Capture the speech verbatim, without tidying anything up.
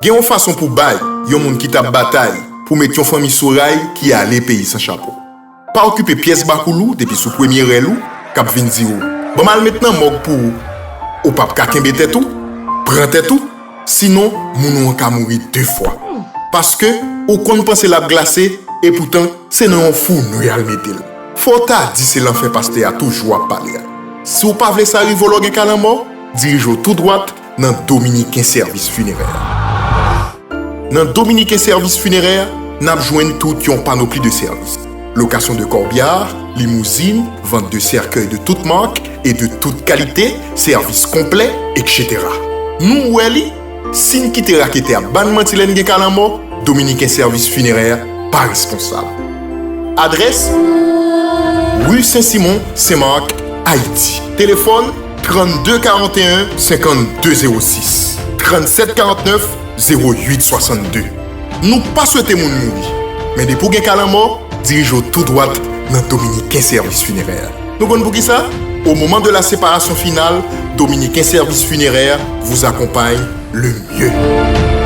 Gen yon fason pou bay yon moun ki t ap batay pou met yon fanmi sou ray ki ale peyi san chapo. Pa okipe pyès bakoul ou depi sou premye rèl ou k ap vin di w, "Ban m al met nan mòg pou ou." Ou p ap ka kenbe tèt ou, pran tèt ou, sinon moun ou an ka mouri de fwa. Paske ou konn panse l ap glase, epoutan se nan yon founi y al mete l. Fò w ta di se lanfè pastè a toujou ap pale a. Si w pa vle sa rive w lè w gen ka lanmò, dirije w tou dwat nan Dominiken Sèvis Finerè. Nan Dominiken Sèvis Finerè, n ap jwenn tout yon panopli de sèvis. Location de corbillard, limousine, vente de cercueil de toute marque et de toute qualité, service complet, et cetera. Nou wè li, si n kite raketè a ban n manti lè n gen ka lanmò, Dominiken Sèvis Finerè pa responsab. Adrès, rue Saint-Simon, Saint-Marc, Ayiti. Telefòn, trannde karanteyen, senkanndezero sis, trannsèt karantnèf, zewo uit swasannde. Nou pa swete moun mouri, men depi w gen ka lanmò, dirije w tou dwat nan Dominiken Sèvis Finerè. Nou konn poukisa? Au moment de la séparation finale, Dominiken Sèvis Finerè vous accompagne le mieux.